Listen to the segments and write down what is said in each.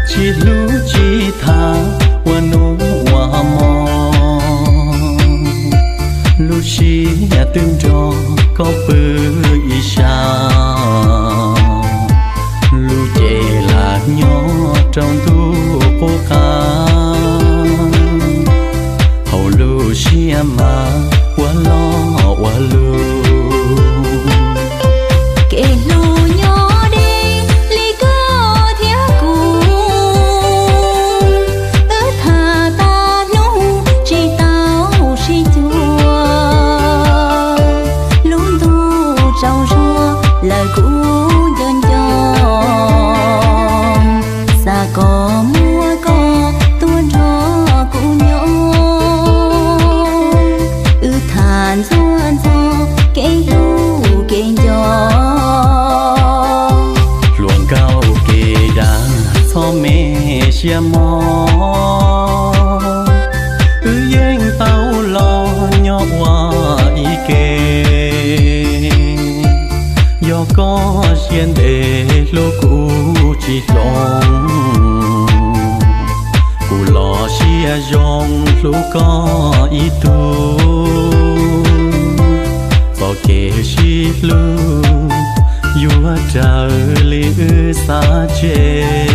tsis hlub tsis tham ua hnub ua hmo, lub siab twb nrog koj pw ib sab, lub cev lam nyob rau ntuj qub qab, hauv lub siab mas ua loj ua lug. Kev hlub nyob deb li koj thiab kuv, wb tham tag hnub tsis tau sib cuag, lub ntuj tsaus zuag lawm kuv nco nco, xav kom muaj koj tuaj nrog kuv nyob, wb tham ntxuav ntxog kev hlub kev nco. Hluas nkauj kev dag txhob me siab mog, wb yeej tau los nyob ua ib ke. Yog koj siab ntev hlub kuv tsis hloov, kuv los siab zoo hlub koj ib tug. Txoj kev sib hlub yuav raws li wb xav tseg.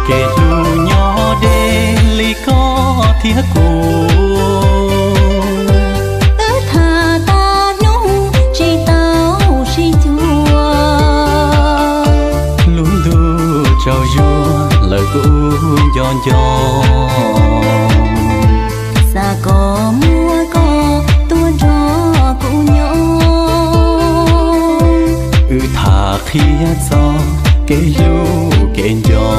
Kev hlub nyob deb li koj thiab kuv, wb tham tag hnub tsis tau sib cuag, lub ntuj tsaus zuag lawm kuv nco nco, xav kom muaj koj tuaj nrog kuv nyob, wb tham qhia txog kev hlub kev nco.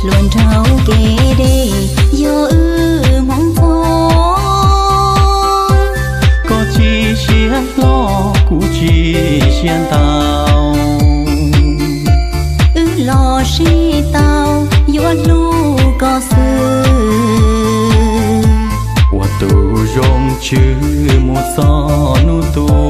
Hluas nraug kev deb yog wb hmoov txog, koj tsis siab hlo kuv tsis siab ntau, wb los sib tau yuav hlub koj xwb, ua tus zoo tswv mus txog hnub tuag.